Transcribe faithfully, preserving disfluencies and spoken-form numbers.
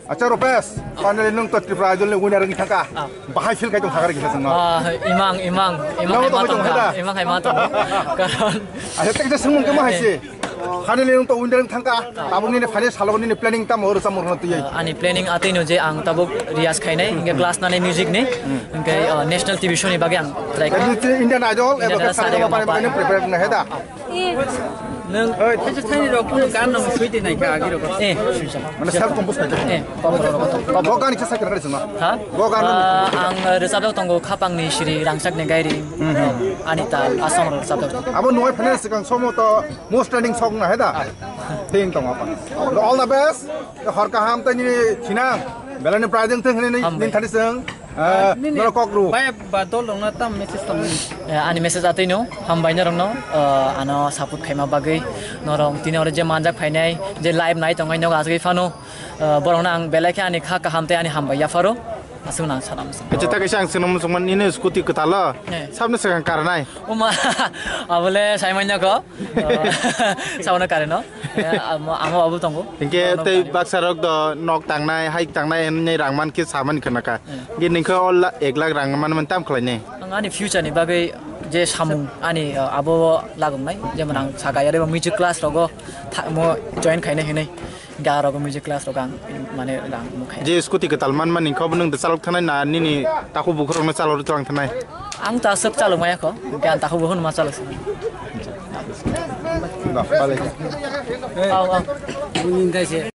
Acha Rupesh, finally nung to Tripura Idol ni winner wng thangka. Ah. Bahai feel khai tong thakar kisa sungma. Ah, imang, imang, imang Nang hai to ma tong tong kha. Da? Imang hai ma tong. Karon Acha tek je sungmung kema hai se. Finally nung to winner wng thangka. Tabuk nini final salo nini planning tamo oro chamor na tuyai. Ah, ani planning atwi no je ang tabuk riyaz khainai, hingke class nani music ni, hingke, ah, national T V show ni bagwi ang try khainai. Indian Idol, Indian eba Idol, ke sa re ga ma pa. Prepare na heda. Nung Oi, thaisa thaini rok phano gan nang sui de nai kha agi rok. Eh, sui sa. Mane self compose khai. Eh, pop rok rok. Bo gan kisa kira kari sima. Ha? Bo gan. Ah, ang rwchapjak tongo Khapang ni Sri Rangchak ni Gairi. Ani tal Assam rok rwchapjak tongo. Abo nuai phane sikang somo to most trending song na heda. Thing tong apa. All the best. Hor kaham tani thinang. Belani prize thing ni Hambai. Nin thani seng. Ah, nini norok kok ru. Bai ba dol rokno tam message tong. Eh, ani message atwi no, hambai norokno, eh, ano support khaima bagwi, norok tini oro je manjak phainai, je live nai tongnai nogo asgwi phano, eh, borokno ang belai khe ani kha kaham tei ani hambai yapharo, aswk nang sana muchung. Acha, ta kaisa ang swnam muchungma nini scooty kwtalo, eh, sabno swkang karnai. Oma, abole saimanya ko. Sabono kare no. Eh, amo, amo abo tongo. Hinkhe tei baksa rok do nok tangnai, hai tangnai hinwi rang man khe samani khna kha. Eh. Hinkhe ningkhe o la-, ek lakh rang man man tam khlai ne? Ang ani future ni bagwi je samung ani, eh, abo lagungnai, jemon ang saka yare music class rogo tha-, mo join khainai hinwi. Ga rogo music class rogo ang mane rang mukha. Je scooty kwtal man man ningkhe obo nwng da chalok thanai na nini takhuk bukhuk rokno chalok rwchwang thanai? Ang ta aswk chalok maya kho, gan takhuk bukhuk ma chalok. Ba, bale. Au, au.